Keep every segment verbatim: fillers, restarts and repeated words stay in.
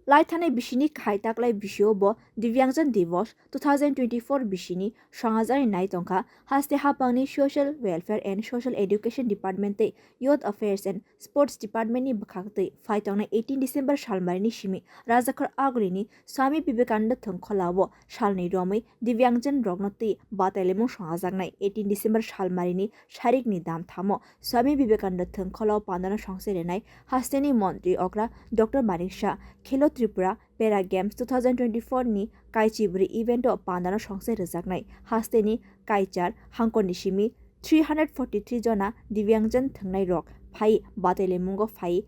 Laithani bisini kahai taklai bisio bo Divyangjan Divos two thousand twenty-four bisini songajani nai tongkha, haste hapangni Social Welfare and Social Education Department tei Youth Affairs and Sports Department ni bwkhak twi phai tongnai eighteen December salmarini simi Rajakhor Agulini Swami Vivekananda thwngkholao salni romwi Divyangjan rokno twi batailaimung songajaknai eighteen December salmarini sarikni damthamo Swami Vivekananda thwngkholao pandano songse rinai hasteni montri okra Doctor Manik Shah, Khelo Tripura Para Games two thousand twenty-four ni kaichibri event o pandano songse rwjaknai hasteni kaichar hangkoni simi three hundred forty-three jona Divyangjan thwngnai rok phai batailamungo phai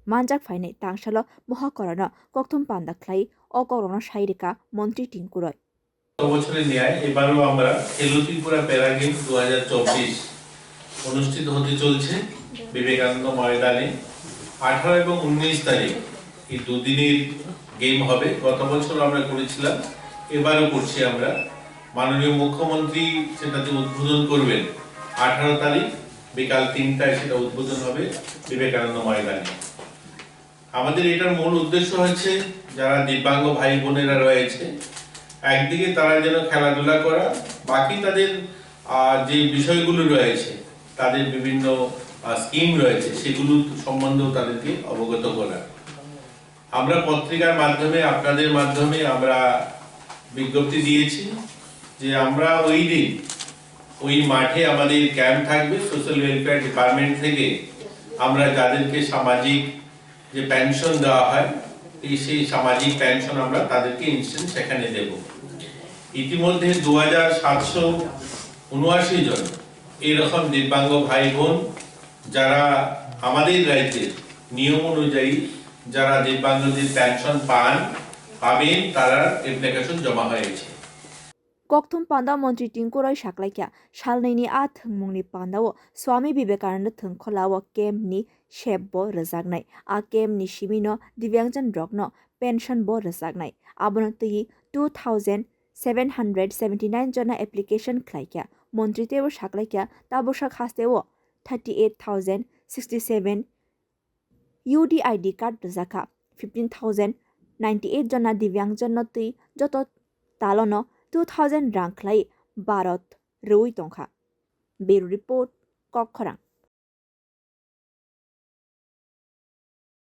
manjak phainai tangsalo mohakorono kokthum panda khlai o kokrokno sai rwkha montri Tinku Roy. গত বছরের ন্যায় এবারও আমরা খেলো ত্রিপুরা প্যারা গেমস দু হাজার চব্বিশ অনুষ্ঠিত হতে চলছে বিবেকানন্দ ময়দানে। আঠারো এবং উনিশ তারিখ এই দুদিনের গেম হবে। গত বছর আমরা করেছিলাম, এবারও করছি আমরা। মাননীয় মুখ্যমন্ত্রী সেটাতে উদ্বোধন করবেন আঠারো তারিখ বিকাল তিনটায়, সেটা উদ্বোধন হবে বিবেকানন্দ ময়দানে। আমাদের এটার মূল উদ্দেশ্য হচ্ছে যারা দিব্যাঙ্গ ভাই বোনেরা রয়েছে, একদিকে তারা যেন খেলাধুলা করা, বাকি তাদের আহ, যে বিষয়গুলো রয়েছে, তাদের বিভিন্ন স্কিম রয়েছে, সেগুলো সম্বন্ধেও তাদেরকে অবগত করা। আমরা পত্রিকার মাধ্যমে, আপনাদের মাধ্যমে আমরা বিজ্ঞপ্তি দিয়েছি যে আমরা ওই দিন ওই মাঠে আমাদের ক্যাম্প থাকবে সোশ্যাল ওয়েলফেয়ার ডিপার্টমেন্ট থেকে। আমরা যাদেরকে সামাজিক যে পেনশন দেওয়া হয়, এই সেই সামাজিক পেনশন আমরা তাদেরকে ইনস্ট্যান্ট সেখানে দেব। ইতিমধ্যে দু হাজার সাতশো উনআশি জন এরকম দিব্যাঙ্গ ভাই বোন, যারা আমাদের রাজ্যের নিয়ম অনুযায়ী যারা দিব্যাঙ্গদের পেনশন পান, পাবেন, তারা অ্যাপ্লিকেশন জমা হয়েছে। Kokthum panda montri Tinku Roy saklaikha, salnwini a thwngmungni pandao Swami Vivekananda thwngkholao camp ni sep bo rwjaknai. A camp ni simino Divyangjan rokno pension bo rwjaknai. Abono twi two thousand seven hundred seventy-nine jona application khlaikha. Montri teibo saklaikha, tabuksak hasteo thirty-eight thousand sixty-seven U D I D card rwjakha, fifteen thousand ninety-eight jona Divyangjan no twi joto talono two thousand rang khlai barot rwui tongkha. Bureau Report, Kokkhorang.